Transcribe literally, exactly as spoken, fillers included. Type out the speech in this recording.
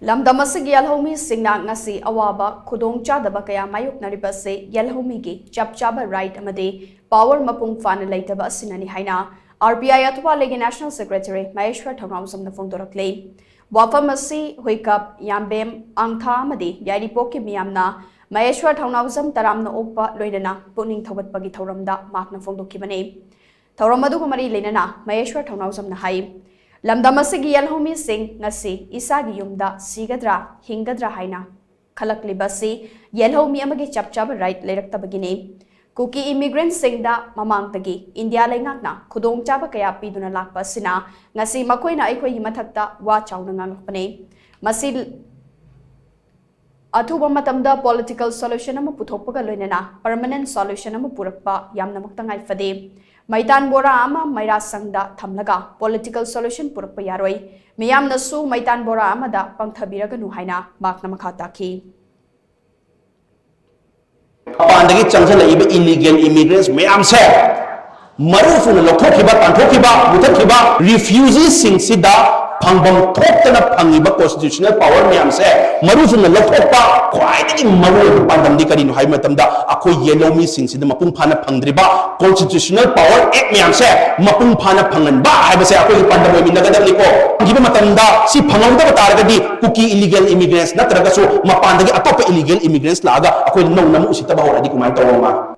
ꯂꯝꯗꯝ ꯑꯁꯤꯒꯤ ꯌꯦꯜꯍꯧꯃꯤꯁꯤꯡꯅ ꯉꯁꯤ ꯑꯋꯥꯕ ꯈꯨꯗꯣꯡꯆꯥꯗꯕ ꯀꯌꯥ ꯃꯥꯌꯣꯛꯅꯔꯤꯕ ꯑꯁꯤ ꯌꯦꯜꯍꯧꯃꯤꯒꯤ ꯆꯞ ꯆꯥꯕ ꯔꯥꯏꯠ ꯑꯃꯗꯤ ꯄꯥꯋꯔ ꯃꯄꯨꯡ ꯐꯥꯅ ꯂꯩꯇꯕ ꯑꯁꯤꯅꯅꯤ ꯍꯥꯏꯅ ꯑꯥꯔ ꯄꯤ ꯑꯥꯏ ꯑꯊꯨꯕꯥꯂꯩꯒꯤ ꯅꯦꯁꯅꯦꯜ ꯁꯦꯀ꯭ꯔꯦꯇꯔꯤ ꯃꯍꯦꯁ꯭ꯋꯔ ꯊꯧꯅꯥꯎꯖꯝꯅ ꯐꯣꯡꯗꯣꯔꯛꯂꯤ꯫ ꯋꯥꯐꯝ ꯑꯁꯤ ꯍꯨꯏꯀꯞ, ꯌꯥꯝꯕꯦꯝ, ꯑꯥꯡꯊꯥ ꯑꯃꯗꯤ ꯌꯥꯏꯔꯤꯄꯣꯛꯀꯤ ꯃꯤꯌꯥꯝꯅ ꯃꯍꯦꯁ꯭ꯋꯔ ꯊꯧꯅꯥꯎꯖꯝ ꯇꯔꯥꯝꯅ ꯑꯣꯛꯄ ꯂꯣꯏꯅꯅ ꯄꯨꯛꯅꯤꯡ ꯊꯧꯒꯠꯄꯒꯤ ꯊꯧꯔꯝꯗ ꯃꯍꯥꯛꯅ ꯐꯣꯡꯗꯣꯛꯈꯤꯕꯅꯤ꯫ ꯊꯧꯔꯝ ꯑꯗꯨꯒ ꯃꯔꯤ ꯂꯩꯅꯅ ꯃꯍꯦꯁ꯭ꯋꯔ ꯊꯧꯅꯥꯎꯖꯝꯅ ꯍꯥꯏ, ꯂꯝꯗꯝ ꯑꯁꯤꯒꯤ ꯌꯦꯜꯍꯧꯃꯤꯁꯤꯡ ꯉꯁꯤ ꯏꯁꯥꯒꯤ ꯌꯨꯝꯗ ꯁꯤꯒꯗ꯭ꯔꯥ ꯍꯤꯡꯒꯗ꯭ꯔꯥ ꯍꯥꯏꯅ ꯈꯜꯂꯛꯂꯤꯕ ꯑꯁꯤ ꯌꯦꯜꯍꯧꯃꯤ ꯑꯃꯒꯤ ꯆꯞ ꯆꯥꯕ ꯔꯥꯏꯠ ꯂꯩꯔꯛꯇꯕꯒꯤꯅꯤ꯫ ꯀꯨꯀꯤ ꯏꯃꯤꯒ꯭ꯔꯦꯟꯠꯁꯤꯡꯗ ꯃꯃꯥꯡꯗꯒꯤ ꯏꯟꯗꯤꯌꯥ ꯂꯩꯉꯥꯛꯅ ꯈꯨꯗꯣꯡꯆꯥꯕ ꯀꯌꯥ ꯄꯤꯗꯨꯅ ꯂꯥꯛꯄ ꯑꯁꯤꯅ ꯉꯁꯤ ꯃꯈꯣꯏꯅ ꯑꯩꯈꯣꯏꯒꯤ ꯃꯊꯛꯇ ꯋꯥ ꯆꯥꯎꯅ ꯉꯥꯡꯂꯛꯄꯅꯤ꯫ ꯃꯁꯤ ꯑꯊꯨꯕ ꯃꯇꯝꯗ ꯄꯣꯂꯤꯇꯤꯀꯦꯜ ꯁꯣꯂꯨꯁꯟ ꯑꯃ ꯄꯨꯊꯣꯛꯄꯒ ꯂꯣꯏꯅꯅ ꯄꯔꯃꯅꯦꯟꯠ ꯁꯣꯂꯨꯁꯟ ꯑꯃ ꯄꯨꯔꯛꯄ ꯌꯥꯝꯅꯃꯛ ꯇꯉꯥꯏ ꯐꯗꯦ꯫ ꯃꯩꯇꯥꯟ ꯕꯣꯔꯥ ꯑꯃ ꯃꯩꯔꯥꯁꯪꯗ ꯊꯝꯂꯒ ꯄꯣꯂꯤꯇꯤꯀꯦꯜ ꯁꯣꯂꯨꯁꯟ ꯄꯨꯔꯛꯄ ꯌꯥꯔꯣꯏ꯫ ꯃꯤꯌꯥꯝꯅꯁꯨ ꯃꯩꯇꯥꯟ ꯕꯣꯔꯥ ꯑꯃꯗ ꯄꯪꯊꯕꯤꯔꯒꯅꯨ ꯍꯥꯏꯅ ꯃꯍꯥꯛꯅ ꯃꯈꯥ ꯇꯥꯈꯤ꯫ ꯃꯄꯥꯟꯗꯒꯤ ꯆꯪꯁꯤꯜꯂꯛꯏꯕ ꯏꯂꯤꯒꯦꯜ ꯏꯃꯤꯒ꯭ꯔꯦꯟꯠꯁ ꯃꯌꯥꯝꯁꯦ ꯃꯔꯨ ꯐꯨꯅ ꯂꯧꯊꯣꯛꯈꯤꯕ, ꯇꯥꯟꯊꯣꯛꯈꯤꯕ, ꯃꯨꯊꯠꯈꯤꯕ, ꯔꯤꯐ꯭ꯌꯨꯖꯤꯁꯤꯡꯁꯤꯗ ꯐꯪꯐꯝ ꯊꯣꯛꯇꯅ ꯐꯪꯉꯤꯕ ꯀꯣꯟꯁꯇꯤꯇ꯭ꯌꯨꯁꯅꯦꯜ ꯄꯥꯋꯔ ꯃꯌꯥꯝꯁꯦ ꯃꯔꯨ ꯐꯨꯅ ꯂꯧꯊꯣꯛꯄ ꯈ꯭ꯋꯥꯏꯗꯒꯤ ꯃꯔꯨꯑꯣꯏꯕ ꯄꯥꯟꯗꯝꯗꯤ ꯀꯔꯤꯅꯣ ꯍꯥꯏꯕ ꯃꯇꯝꯗ ꯑꯩꯈꯣꯏ ꯌꯦꯜꯍꯧꯃꯤꯁꯤꯡꯁꯤꯗ ꯃꯄꯨꯡ ꯐꯥꯅ ꯐꯪꯗ꯭ꯔꯤꯕ ꯀꯣꯟꯁꯇꯤꯇ꯭ꯌꯨꯁꯅꯦꯜ ꯄꯥꯋꯔ ꯑꯦꯛ ꯃꯌꯥꯝꯁꯦ ꯃꯄꯨꯡ ꯐꯥꯅ ꯐꯪꯍꯟꯕ ꯍꯥꯏꯕꯁꯦ ꯑꯩꯈꯣꯏꯒꯤ ꯄꯥꯟꯗꯝ ꯑꯣꯏꯃꯤꯟꯅꯒꯗꯕꯅꯤꯀꯣ꯫ ꯐꯪꯈꯤꯕ ꯃꯇꯝꯗ ꯁꯤ ꯐꯪꯍꯧꯗꯕ ꯇꯥꯔꯒꯗꯤ ꯀꯨꯀꯤ ꯏꯂꯤꯒꯦꯜ ꯏꯃꯤꯒ꯭ꯔꯦꯟꯠꯁ ꯅꯠꯇ꯭ꯔꯒꯁꯨ ꯃꯄꯥꯟꯗꯒꯤ ꯑꯇꯣꯞꯄ ꯏꯂꯤꯒꯦꯜ ꯏꯃꯤꯒ꯭ꯔꯦꯟꯠꯁ ꯂꯥꯛꯑꯒ ꯑꯩꯈꯣꯏ ꯅꯧꯅ ꯑꯃꯨꯛ ꯎꯁꯤꯠꯇꯕ ꯍꯧꯔꯛꯑꯗꯤ ꯀꯃꯥꯏꯅ ꯇꯧꯕ ꯑꯃ?